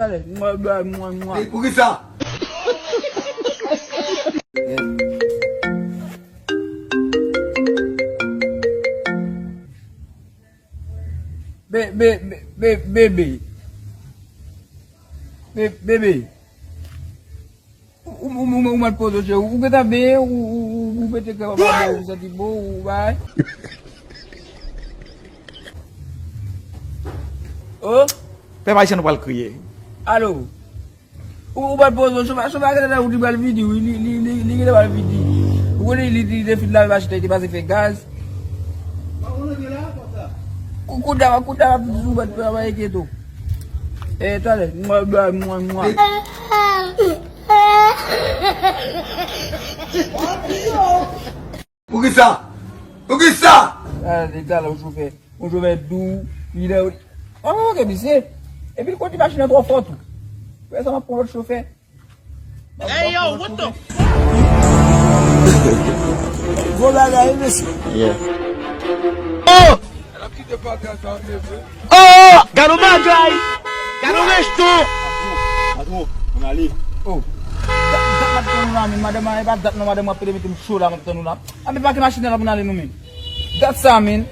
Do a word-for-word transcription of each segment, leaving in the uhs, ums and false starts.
Talè, mwen, mwen, mwen, mwen. Poukisa? Be, be, be, be, bebe. Be, bebe. Ou, ou, ou, ou mèt poze w, cheri. Ou gentan benyen, ou, ou, ou, ou pete krèm anba bò, ou santi bon, ou bay. Oh. Pèp ayisyen nou pral kriye. Alo. Ou, ou mèt poze w, chofè, chofè a gentan ou di pral vini, wi, li, li, li, li gentan pral vini. Ou konnen li, li te fin lave machin nan, li te pase fè gaz. Kou, kou dam, kou dam ap di ou mèt travay, enkyete w. E, talè, mwa, mwa, mwa, mwa. Poukisa? Poukisa? Ah, li talè yon chofè. Yon chofè dou, li nan, oh, ok, misye. Epi l kondi machin nan twò fò tou. Wè sa, m ap pran lòt chofè. Hey, yo, what the fuck? Gwo bagay, wi, mesye. Yeah. Oh! Oh! Gad yon bagay! Gad yon resto! Patwon, patwon, ann ale. Oh. Dat, dat m ap tann ou la, men madanm mwen, e pa dat non, madanm mwen ap pede mete m cho la, m ap tann ou la. Ann pake machin nan la pou n ale nou menm. Dat sa, men.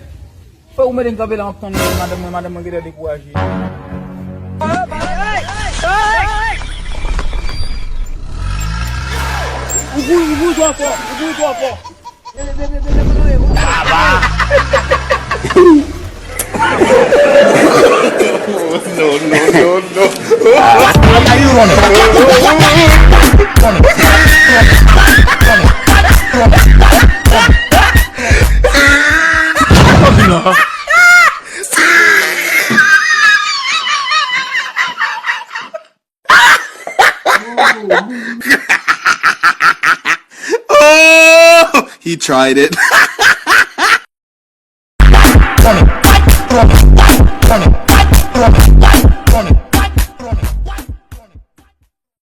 Fò ou mete m kanpe la, m ap tann ou, madanm mwen, madanm mwen genlè dekouraje. Ou kouri, ou kouri twò fò, ou kouri twò fò. No, no, no, no. Oh, he tried it.